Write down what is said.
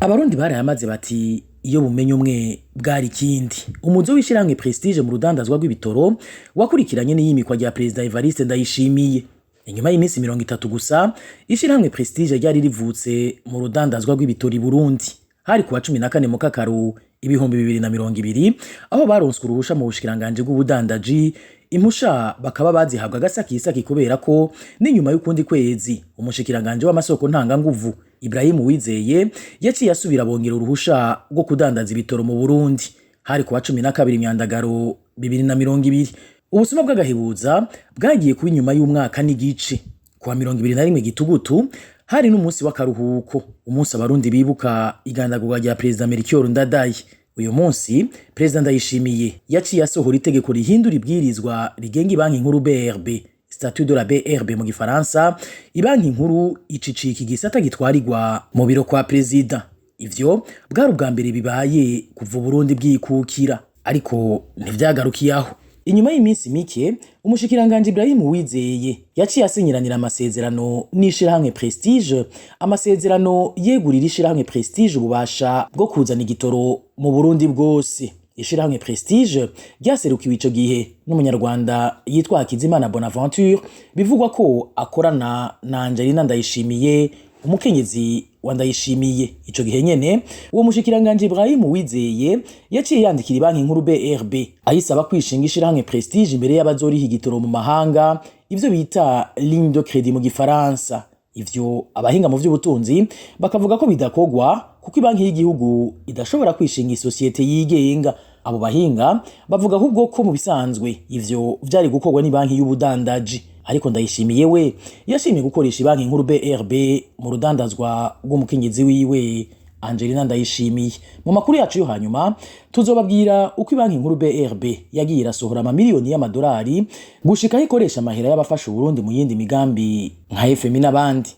Abarundi barayamaze bati iyo bumenye umwe bwari ikindi. Umuzo w'ishirahamwe Prestige mu rudandazwa rw'ibitoro wakurikiranye n'iyimikwa rya Perezida Evariste Ndayishimiye. Inyuma y'iminsi 30 gusa, ishirahamwe Prestige ryari rivutse mu rudandazwa rw'ibitoro i Burundi. Hari kuwa 14 Mukakaru 2020, aho baronswe uruhusha mu bushikiranganji bw'ubudandaji. Impusha bakaba bazihabwa agasakisaki, kubera ko n'inyuma y'ukundi kwezi umushikiranganji w'amasoko ntanganguvu Ibrahim Uwizeye yaciye asubira bongera uruhusha rwo kudandaza ibitoro mu Burundi. Hari kuwa 12 Myandagaro 2020. Ubusuma bw'agahebuza bwagiye kuba inyuma y'umwaka n'igice, kuwa 21 Gitugutu. Hari n'umunsi w'akaruhuko, umunsi Abarundi bibuka igandagurwa rya Perezida Melchior Ndadaye. Uyu munsi Perezida Ndayishimiye yaciye asohora itegeko rihindura ibwirizwa rigenga Ibanki Nkuru BRB, statut de la BRB mu gifaransa. Ibanki Nkuru icicika igisata gitwarirwa mu biro kwa Perezida. Ivyo bwari ubwa mbere bibaye kuva Uburundi bwikukira. Ariko ntivyagarukiye aho. Inyuma y'iminsi mike, umushikiranganji Ibrahim Uwizeye yaciye asinyiranira amasezerano n'ishirahamwe Prestige, amasezerano yegurira ishirahamwe Prestige ububasha bwo kuzana igitoro mu Burundi bwose. Ishirahamwe Prestige ryaserukiwe ico gihe n'Umunyarwanda yitwa Hakizimana Bonaventure, bivugwa ko akorana na Angelina Ndayishimiye, umukenyezi wa Ndayishimiye. Ico gihe nyene, uwo mushikiranganji Ibrahim Uwizeye yaciye yandikira Ibanki Nkuru BRB ayisaba kwishinga ishirahamwe Prestige imbere y'abazoriha igitoro mu mahanga, ivyo bita ligne de crédit mu gifaransa. Ivyo abahinga mu vy'ubutunzi bakavuga ko bidakogwa, kuko ibanki y'igihugu idashobora kwishinga isosiyete yigenga. Abo bahinga bavuga ahubwo ko mu bisanzwe ivyo vyari gukorwa n'ibanki y'ubudandaji, ariko Ndayishimiye we yashimye gukoresha Ibanki Nkuru BRB mu rudandazwa rw'umukenyezi wiwe Angelina Ndayishimiye. Mu makuru yacu yo hanyuma tuzobabwira uko Ibanki Nkuru BRB yagiye irasohora amamiliyoni y'amadolari gushika aho ikoresha amahera y'abafasha Uburundi mu yindi migambi nka FMI n'abandi.